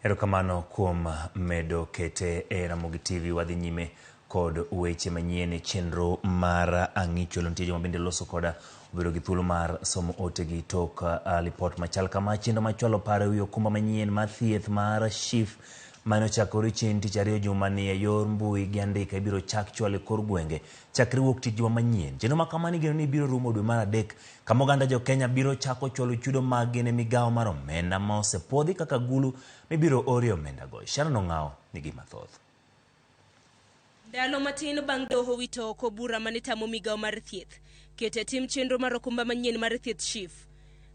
Erokamano kuom medo kete e Ramogi TV. Wadhi nyime kod weche manyien e chenro mar Ang'icho. Nitie joma bende loso koda obedo gi thuolo mar somo otegi tok lipot machal kama. Chenro mar chwalo paro e wi okumba manyien mar thieth mar SHIF mane ochakore chieng' tich ariyo jumani e yor mbui gi andika ibiro chak chwalo e kor gwenge chakre wuok tich juma manyien. Chenro ma kamano igeno ni biro rumo dwe mar adek kama oganda jo Kenya biro chako chwalo chudo maggi ne migawo mar omenda ma osepuodhi kaka agulu mibiro orie omendago. Sharon Ong'awo nigi mathoth. Ndalo matin bang' doho wito oko bura mane tamo migawo mar thieth keto e tim chenro mar okumba manyien mar thieth SHIF.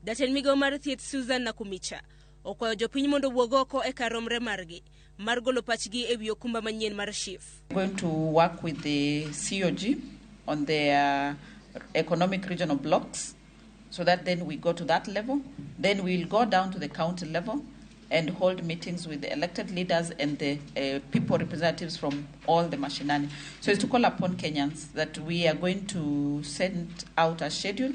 Jatend migawo mar thieth Susan Nakumicha okwayo jopiny mondo owuog oko e kar romre margi mar golo pachgi e wi okumba manyien mar SHIF. Going to work with the COG on their economic regional blocks so that then we go to that level. Then we'll go down to the county level and hold meetings with the elected leaders and the people representatives from all the mashinani. So it's to call upon Kenyans that we are going to send out a schedule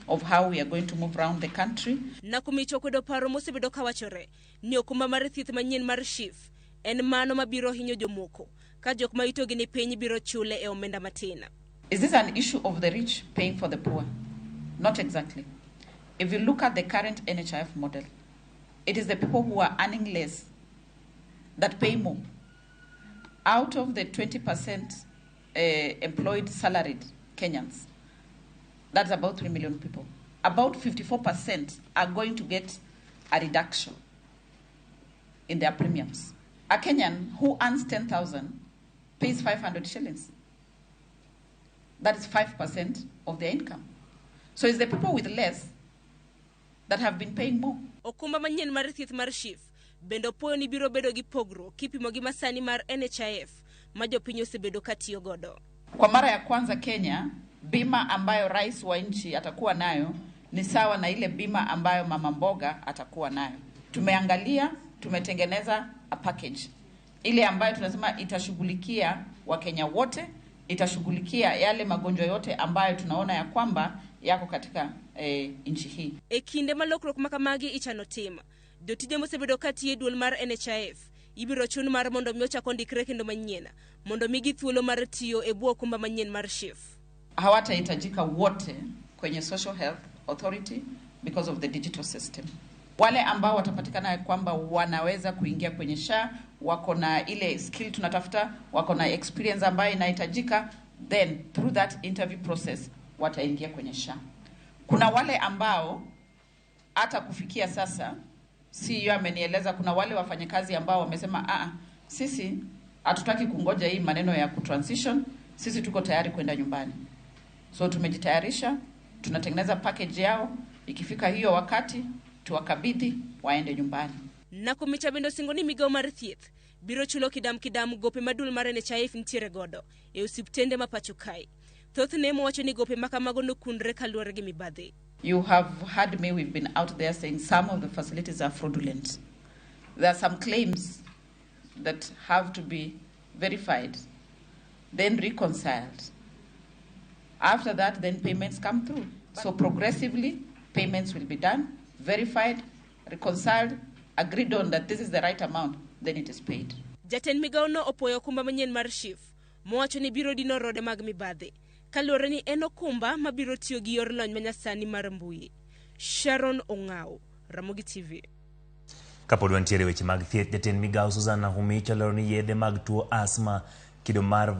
of how we are going to move around the country. Nakumicha okwedo paro mosebedo kawachore ni okumba mar thieth manyien mar SHIF en mano mabiro hinyo jomoko ka jok ma yutogi ni piny biro chule e omenda matin. Is this an issue of the rich paying for the poor? Not exactly. If you look at the current NHIF model, it is the people who are earning less that pay more. Out of the 20% employed salaried Kenyans, that's about 3 million people, about 54% are going to get a reduction in their premiums. A Kenyan who earns 10,000 pays 500 shillings. That is 5% of their income. So it's the people with less that have been paying more. Okumba manyien mar thieth mar SHIF bende opuoyo ni biro bedo gi pogruok kipimo gi masani mar NHIF ma jopiny osebedo ka tiyo godo. Kwa mara ya kwanza Kenya, bima ambayo rais wa nchi atakuwa nayo ni sawa na ile bima ambayo mama mboga atakuwa nayo. Tumeangalia, tumetengeneza a package ile ambayo tunasema itashughulikia Wakenya wote, itashughulikia yale magonjwa yote ambayo tunaona ya kwamba yako katika nchi hii. E kinde ma lokruok ma kamagi ichano tim, jotije mosebedo ka tiyo e duol mar NHIF ibiro chun mar mondo mi ochak ondikre kendo manyien mondo migi thuolo mar tiyo e bwo okumba manyien mar SHIF. Hawatahitajika wote kwenye Social Health Authority because of the digital system. Wale ambao watapatikana kwamba wanaweza kuingia kwenye SHA, wako na ile skill tunatafuta, wako na experience ambayo inahitajika, then through that interview process wataingia kwenye SHA. Kuna wale ambao hata kufikia sasa CEO amenieleza kuna wale wafanyakazi ambao wamesema sisi hatutaki kungoja hii maneno ya kutransition, sisi tuko tayari kwenda nyumbani. So tumejitayarisha, tunatengeneza package yao, ikifika hiyo wakati tuwakabidhi waende nyumbani. Nakumicha bende osingo ni migawo mar thieth biro chulo kidam kidam gope ma duol mar NHIF nitiere godo e osiptende ma pacho kae. Thothne mowacho ni gope ma kamago nokundre kaluwore gi mibadhi. You have heard me, we've been out there saying some of the facilities are fraudulent. There are some claims that have to be verified, then reconciled. After that, then payments come through. So progressively, payments will be done, verified, reconciled, agreed on that this is the right amount, then it is paid. Jatend migawo no opuoyo okumba manyien mar SHIF, mowacho ni biro dino rode mag mibadhi, kaluwore ni en okumba mabiro tiyo gi yor lony manyasani mar mbui. Sharon Ong'aw, Ramogi TV. Kapod wantiere weche mag thieth, jatend migawo Susan Nakhumicha olero ni yedhe mag tuo asthma kido mar